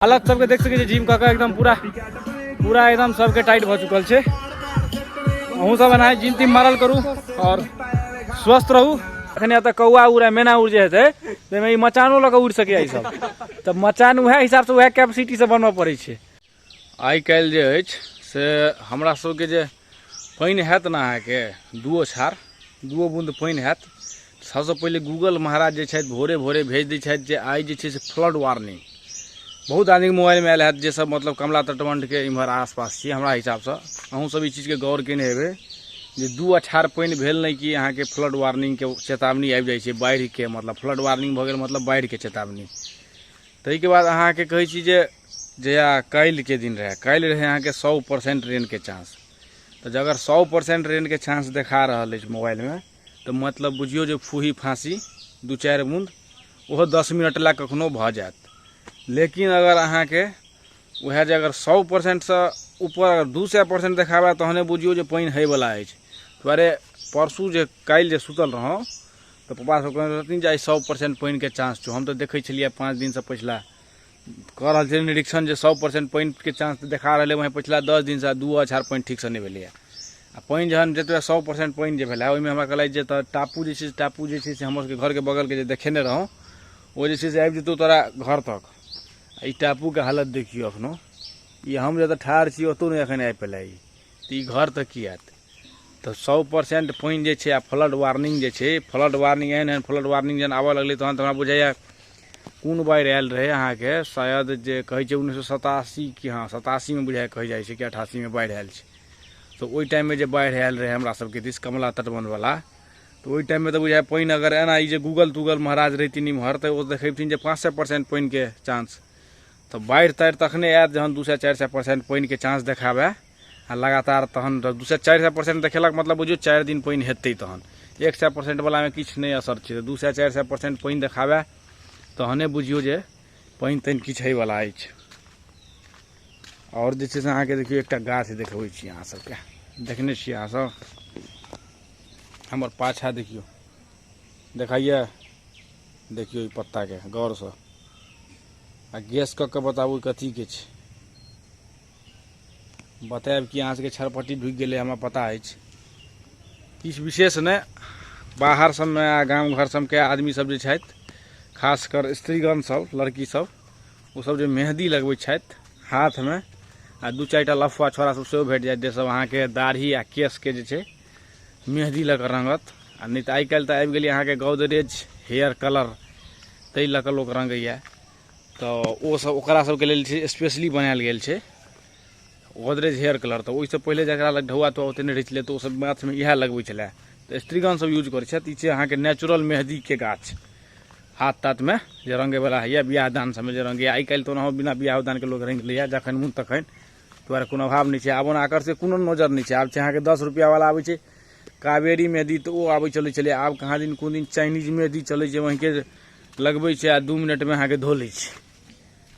हालत सबके देख सकै छियै, जिम कऽ कऽ एकदम पूरा पूरा एकदम सबके टाइट भऽ चुकल छै। अहूँ सब एनाहे जिम तिम मारल करू आओर स्वस्थ रहू। अखन एतऽ कौआ उड़ै, मैना उड़ जे हेतै, ताहिमे ई मचानो लऽ कऽ उड़ि सकैए। ई सब तऽ मचान उएह हिसाबसँ, उएह कैपेसिटीसँ बनबऽ पड़ै छै। आइ काल्हि जे अछि से हमरा सबके जे पानि हैत ने अहाँके, दूओ छार दूओ बून्द पानि हैत, सबसँ पहिले गूगल महाराज जे छथि भोरे भोरे भेज दै छथि जे आइ जे छै से फ्लड वार्निंग। बहुत आदमीके मोबाइलमे आयल हैत, जे सब मतलब कमला तटबन्धके इम्हर आसपास छी। हमरा हिसाबसँ अहूँ सब ई चीजके गौर केने हेबै जे दू अछार पानि भेल नहि कि अहाँके फ्लड वार्निंगके चेतावनी आबि जाइ छै बाढ़िके। मतलब फ्लड वार्निंग भऽ गेल, मतलब बाढ़िके चेतावनी। ताहिके बाद अहाँके कहै छी जे जहिया काल्हिके दिन रहै, काल्हि रहै अहाँके 100% रेनके चांस। तऽ अगर 100% रेनके चांस देखा रहल अछि मोबाइलमे, तऽ मतलब बुझियौ जे फूही फाँसी दू चारि बून्द, ओहो 10 मिनट लए कखनो भऽ जायत। लेकिन अगर अहाँके उएह जे अगर 100%सँ ऊपर अगर 200% देखाबय, तहने बुझियौ जे पानि होइवला अछि। दुआरे परसू जे काल्हि जे सुतल रहौँ तऽ पप्पा सब कहने रहथिन जे आइ 100% पानिके चांस छौ। हम तऽ देखै छलियै 5 दिनसँ, पछिला कऽ रहल छलियै निरीक्षण जे 100% पानिके चांस देखा रहलै। वएह पछिला 10 दिनसँ दू अछार पानि ठीकसँ नहि भेलैए। आ पानि जहन जतबे 100% पानि जे भेलै, ओहिमे हमरा कहलथि जे तऽ टापू जे छै, टापू जे छै से हमर सबके घरके बगलके जे देखेने रहौँ, ओ जे छै से आबि जेतौ तोरा घर तक। आ ई टापूके हालत देखियौ, एखनो ई हम जतऽ ठाढ़ छी ओतौ नहि एखन आबि पेलै ई, तऽ ई घर तक की आयत? तऽ 100% पानि जे छै आ फ्लड वार्निंग जे छै, फ्लड वार्निंग, एहन एहन फ्लड वार्निंग जहन आबऽ लगलै, तहन तऽ हमरा बुझाइए कोन बाढ़ि आयल रहै अहाँके, शायद जे कहै छै 1987 कि हँ 87मे बुझाइए कहै जाइ छै कि 88मे बाढ़ि आयल छै। तऽ ओहि टाइममे जे बाढ़ि आयल रहै हमरा सबके दिस कमला तटबन्धवला, तऽ ओहि टाइममे तऽ बुझाइए पानि अगर एना ई जे गूगल तूगल महाराज रहिथिन इम्हर, तऽ ओ देखैथिन जे 500% पानिके चांस। तऽ बाढ़ि ताढ़ि तखने आयत जहन 200 400% पानिके चांस देखाबए आ लगातार। तहन 200 400% देखेलक, मतलब बुझियौ 4 दिन पानि हेतै। तहन 100%वलामे किछु नहि असर छै। 200 400% पानि देखाबए, तहने बुझियौ जे पानि तानि किछु होइवला अछि। आओर जे छै से अहाँके देखियौ, एकटा गाछ देखबै छी अहाँ सबके। देखने छियै अहाँ सब? हमर पाछा देखियौ, देखाइए? देखियौ ई पत्ताके गौरसँ आ गैस कऽ कऽ बताबू कथीके छै। बतायब कि अहाँ सबके छरपट्टी ढुकि गेलै। हमरा पता अछि, किछु विशेष नहि। बाहर सबमे आ गाम घर सबके आदमी सब जे छथि, खास कर स्त्रीगण सब, लड़की सब, ओ सब जे मेहदी लगबै छथि हाथमे, आ दू चारिटा लफुआ छोड़ा सब सेहो भेट जायत जे सब अहाँके दाढ़ी आ केशके जे छै मेहदी लऽ कऽ रङ्गत। आ नहि तऽ आइ काल्हि तऽ आबि गेलै अहाँके गोदरेज हेयर कलर, ताहि लऽ कऽ लोक रङ्गैए। तऽ ओ सब ओकरा सबके लेल छै, स्पेशली बनायल गेल छै गोदरेज हेयर कलर। तऽ ओहिसँ पहिले जकरा लग ढौआ तौआ ओते नहि रहै छलै, तऽ ओसब माथमे इएह लगबै छलै। तऽ स्त्रीगण सब यूज करै छथि। ई छै अहाँके नेचुरल मेहदीके गाछ, हाथ ताथमे जे रङ्गैवला होइए, बियाह दान सबमे जे रङ्गैए। आइ काल्हि तऽ ओनाहो बिना बियाह दानके लोक रङ्गि लैए जखन मोन तखन, दुआरे कोनो अभाव नहि छै। आब ओना एकर से कोनो नजर नहि छै। आब छै अहाँके 10 रुपैआवला आबै छै कावेरी मेहदी, तऽ ओ आबै चलै छलै। आब कहाँ दिन कोन दिन चाइनीज मेहदी चलै छै, वहीँके लगबै छै आ 2 मिनटमे अहाँके धो लै छै।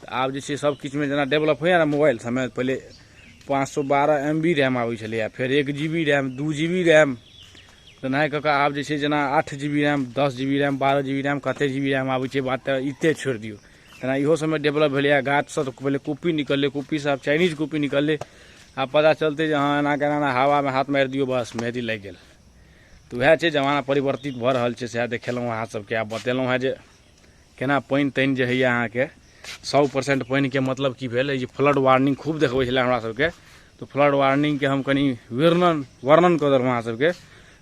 तऽ आब जे छै सब किछुमे जेना डेवलप होइए ने, मोबाइल सबमे पहिले 512 एम बी रैम आबै छलैए, फेर 1 G B RAM, 2 G B RAM, तेनाहे कऽ कऽ आब जे छै जेना 8 G B RAM, 10 G B RAM, 12 G B RAM, कते जी बी रैम आबै छै, बात तऽ इते छोड़ि दियौ। तेना इहो सबमे डेवलप भेलैए। गाछसँ तऽ पहिले कूपी निकललै, कूपीसँ आब चाइनीज कूपी निकललै। आब पता चलतै जे हँ एना के एना हवामे हाथ मारि दियौ, बस मेहदी लागि गेल। तऽ उएह छै, जमाना परिवर्तित भऽ रहल छै। सएह देखेलहुँ अहाँ सबके आ बतेलहुँ हेँ जे केना पानि तानि जे होइए अहाँके। 100% पानिके मतलब की भेल? जे फ्लड वार्निंग खूब देखबै छलै हमरा सबके, तऽ फ्लड वार्निंगके हम कनि वर्णन वर्णन कऽ देलहुँ अहाँ सबके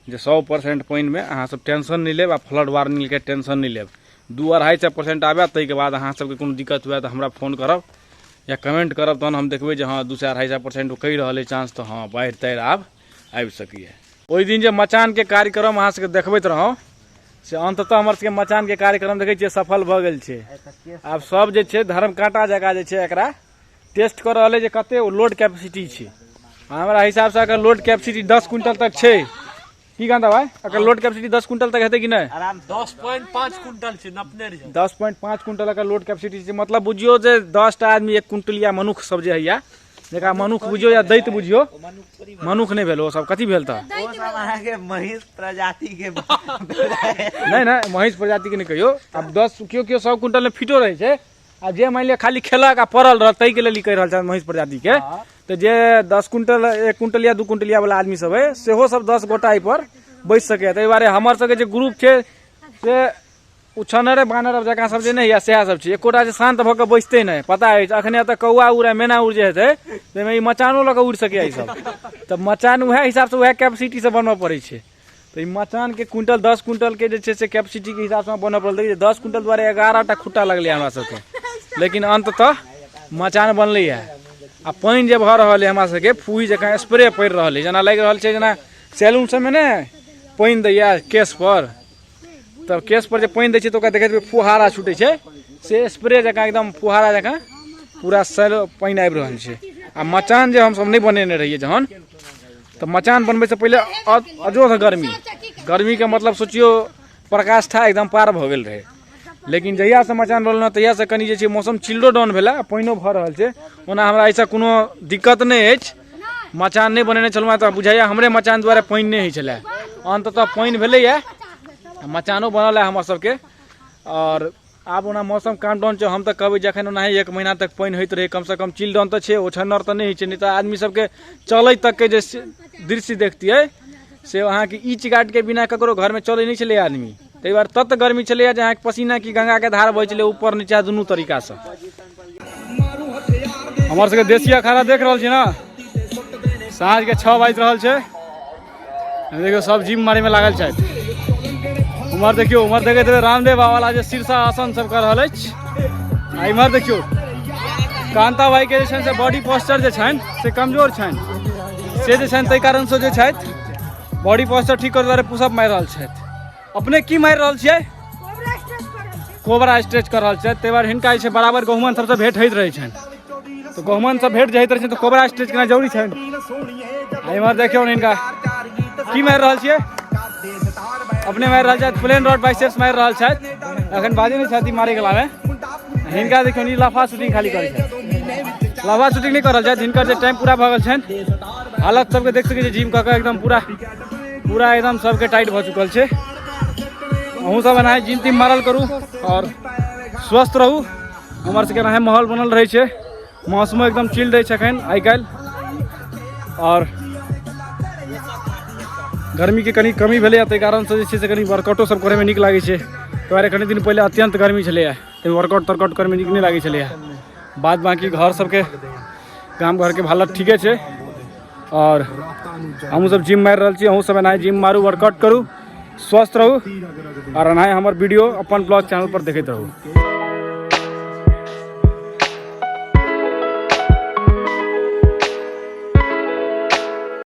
जे 100% पानिमे अहाँ सब टेंशन नहि लेब आ फ्लड वार्निंगके टेंशन नहि लेब। 2 250% आबए, ताहिके बाद अहाँ सबके कोनो दिक्कत हुए तऽ हमरा फोन करब या कमेंट करब, तहन हम देखबै जे हँ 200 250% कहि रहल अइ चांस, तऽ हँ बाढ़ि ताढ़ि आब आबि सकैए। ओहि दिन जे मचानके कार्यक्रम अहाँ सबके देखबैत रहौँ, से अन्ततः हमर सबके मचानके कार्यक्रम देखै छियै सफल भऽ गेल छै। आब सब जे छै धर्म काँटा जकाँ जे छै एकरा टेस्ट कऽ रहल अइ जे कते लोड कैपेसिटी छै। हमरा हिसाबसँ अगर लोड कैपेसिटी 10 क्विंटल तक छै, की कहता भाई, अगर लोड कैपेसिटी 10 क्विंटल तक हेतै कि नहि? आराम 10.5 क्विंटल छै, नपने रहियै। 10.5 क्विंटल अगर लोड कैपेसिटी छै, मतलब बुझियौ जे 10टा आदमी, 1 क्विंटलिया मनुख सब जे होइया, जकरा मनुख बुझियौ या दैत बुझियौ, मनुख नहि भेल ओ सब, कथी भेल? तऽ ओ सब अहाँके महिष प्रजाति के। नहि नहि, महिष प्रजाति के नहि कहियौ। आब 10 केओ केओ 100 क्विंटल मे फिटो रहै छै, आ जे मानि लिअ खाली खेलक आ पड़ल रहल ताहिके लेल ई कहि रहल छथि महींस प्रजातिके। तऽ जे 10 क्विंटल 1 क्विंटल या 2 क्विंटलिया वाला आदमी सब है सेहो सब 10 गोटा एहि पर बैस सकैए। ताहि दुआरे हमर सबके जे ग्रुप छै से उछनरे बानर जकाँ सब जे नहि होइए सएह सब छै, एकोटा जे शान्त भऽ कऽ बैसते नहि। पता अछि अखने एतऽ कौआ उड़ै मैना उड़ जे हेतै ताहिमे ई मचानो लऽ कऽ उड़ि सकैए ई सब, तऽ मचान उएह हिसाबसँ उएह कैपेसिटीसँ बनबऽ पड़ै छै। तऽ ई मचानके क्विंटल 10 क्विंटलके जे छै से कैपेसिटीके हिसाबसँ बनबऽ पड़ल। देखियौ 10 क्विंटल दुआरे 11 टा खुट्टा लगलै हमरा सबके, लेकिन अन्ततः मचान बनलैए। आ पानि जे भऽ रहल अइ हमरा सबके फूही जकाँ स्प्रे पड़ि रहल अइ, जेना लागि रहल छै जेना सैलून सबमे ने पानि दैए केशपर, तब केश पर जे पानि दै छै तऽ ओकरा देखैत हेबै फुहारा छूटै छै, से स्प्रे जकाँ एकदम फुहारा जकाँ पूरा सैल पानि आबि रहल छै। आ मचान जे हमसब नहि बनेने रहियै जहन, तऽ मचान बनबैसँ पहिले अजोध गर्मी, गर्मीके मतलब सोचियौ प्रकाष्ठा एकदम पार भऽ गेल रहै। लेकिन जहियासँ मचान बनल तहियासँ कनि जे छै मौसम चिल्डो डाउन भेलै, पानिओ भऽ रहल छै। ओना हमरा एहिसँ कोनो दिक्कत नहि अछि, मचान नहि बनेने छलहुँ तऽ बुझाइए हमरे मचान दुआरे पानि नहि होइ छलै। अन्ततः पानि भेलैए, मचानो बनल है हमर सबके। आओर आब ओना मौसम काम डाउन छै, हम तऽ कहबै जखन ओनाही 1 महीना तक पानि होइत रहै कमसँ कम चिल डाउन तऽ छै, ओछन्नर तऽ नहि होइ छै, नहि तऽ आदमी सबके चलै तकके जे दृश्य देखतियै से अहाँके ईच गार्डके बिना ककरो घरमे चलै नहि छलै आदमी। ताहि दुआरे तत गर्मी छलैए जे अहाँके पसीना की गंगाके धार बहै छलै ऊपर नीचा दुनू तरीकासँ। हमर सबके देशी अखाड़ा देख रहल छी ने, साँझके 6 बाजि रहल छै, देखियौ सब जिम मारैमे लागल छथि। उम्हर देखियौ, उम्हर देखैत हेबै रामदेव बाबा वाला जे शीर्षा आसन सब कऽ रहल अछि। आ इम्हर देखियौ कांता भाई के जे छनि से बॉडी पोस्चर जे छनि से कमजोर छनि, से जे छनि ताहि कारणसँ जे छथि बॉडी पोस्चर ठीक करै दुआरे पुशअप मारि रहल छथि। अपने की मारि रहल छियै? कोबरा स्ट्रेच कऽ रहल छथि। ताहि दुआरे हिनका जे छै बराबर गहुमन सबसँ भेंट होइत रहै छनि, तऽ गहुमन सब भेंट जे होइत रहै छनि तऽ कोबरा स्ट्रेच केनाइ जरूरी छनि। आ इम्हर देखियौ ने हिनका की मारि रहल छियै? अपने मारि रहल छथि प्लेन रॉड बाइसेप्स मारि रहल छथि, एखन बाजै नहि छथि मारै कलामे। हिनका देखियौ ई लफा शूटिंग खाली करै छथि, लफा शूटिंग नहि कऽ रहल छथि, हिनकर जे टाइम पूरा भऽ गेल छनि। हालत सबके देख सकै छी, जिम कऽ कऽ एकदम पूरा पूरा एकदम सबके टाइट भऽ चुकल छै। अहूँ सब एनाही जिम तिम मारल करू आओर स्वस्थ रहू। हमर सबके एनाही माहौल बनल रहै छै, मौसमो एकदम चिल्ड रहै छै एखन आइ काल्हि, आओर गर्मीके कनि कमी भेलैए ताहि कारणसँ जे छै से कनि वर्कआउटो सब करैमे नीक लागै छै। ताहि दुआरे कनि दिन पहिले अत्यन्त गर्मी छलैए, ताहि वर्कआउट तर्कआउट करैमे नीक नहि लागै छलैए। बाद बाँकी घर सबके गाम घरके हालत ठीके छै, आओर हमहूँ सब जिम मारि रहल छी। अहूँ सब एनाही जिम मारू, वर्कआउट करू, स्वस्थ रहू, आओर एनाही हमर वीडियो अपन ब्लॉग चैनल पर देखैत रहू।